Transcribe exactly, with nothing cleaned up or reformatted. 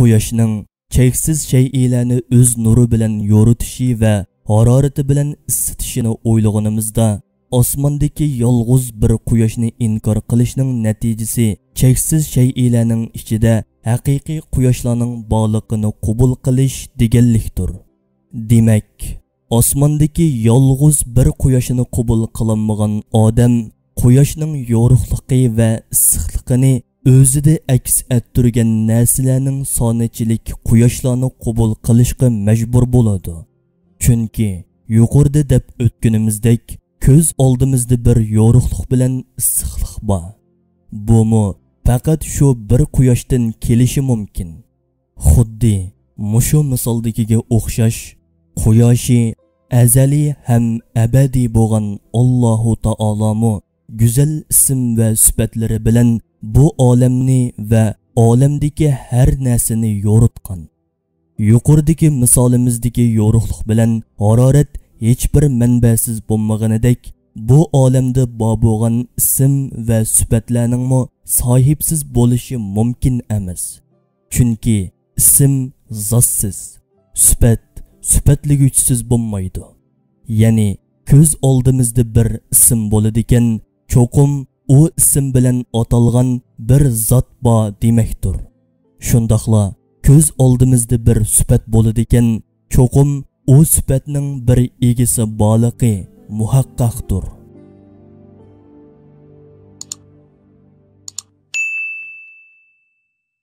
قۇياشنىڭ چەكسىز شەيئىلەرنى ئۆز نۇرى بىلەن يورۇتۇشى ۋە ھارارىتى بىلەن ئىسسىتىشىنى ئويلىغىنىمىزدا، ئاسماندىكى يالغۇز بىر قۇياشنى ئىنكار قىلىشنىڭ نەتىجىسى چەكسىز شەيئىلەرنىڭ ئىچىدە ھەقىقىي قۇياشلارنىڭ بارلىقىنى قوبۇل قىلىش دېگەنلىكتۇر. دېمەك، ئاسماندىكى يالغۇز بىر قۇياشنى قوبۇل قىلالمىغان ئادەم قۇياشنىڭ يورۇقلۇقى ۋە ئىسسىقلىقىنى ئۆزىدە ئەكس ئەتتۈرگەن نەرسىلەرنىڭ سانىچىلىك قۇياشلارنى قوبۇل قىلىشقا مەجبۇر بولىدۇ. چۈنكى يۇقىرىدا دەپ ئۆتكىنىمىزدەك، كۆز ئالدىمىزدا بىر يورۇقلۇق بىلەن ئىسسىقلىق بار. بۇمۇ پەقەت شۇ بىر قۇياشتىن كېلىشى مۇمكىن. خۇددى مۇشۇ مىسالدىكىگە ئوخشاش، قۇياشى ئەزەلىي ھەم ئەبەدىي بولغان ئاللاھۇ تائالامۇ گۈزەل ئىسىم ۋە سۈپەتلىرى بىلەن بۇ ئالەمنى ۋە ئالەمدىكى ھەر نەرسىنى يورۇتقان. يۇقىرىدىكى مىسالىمىزدىكى يورۇقلۇق بىلەن ھارارەت ھېچبىر مەنبەسىز بولمىغىنىدەك، بۇ ئالەمدە بار بولغان ئىسىم ۋە سۈپەتلەرنىڭمۇ ساھىبسىز بولۇشى مۇمكىن ئەمەس. چۈنكى ئىسىم زاتسىز، سۈپەت سۈپەتلىگۈچىسىز بولمايدۇ. يەنى كۆز ئالدىمىزدا بىر ئىسىم بولىدىكەن، چوقۇم ئۇ ئىسىم بىلەن ئاتالغان بىر زات بار دېمەكتۇر. شۇنداقلا كۆز ئالدىمىزدا بىر سۈپەت بولىدىكەن، چوقۇم ئۇ سۈپەتنىڭ بىر ئىگىسى بارلىقى مۇھەققەقتۇر.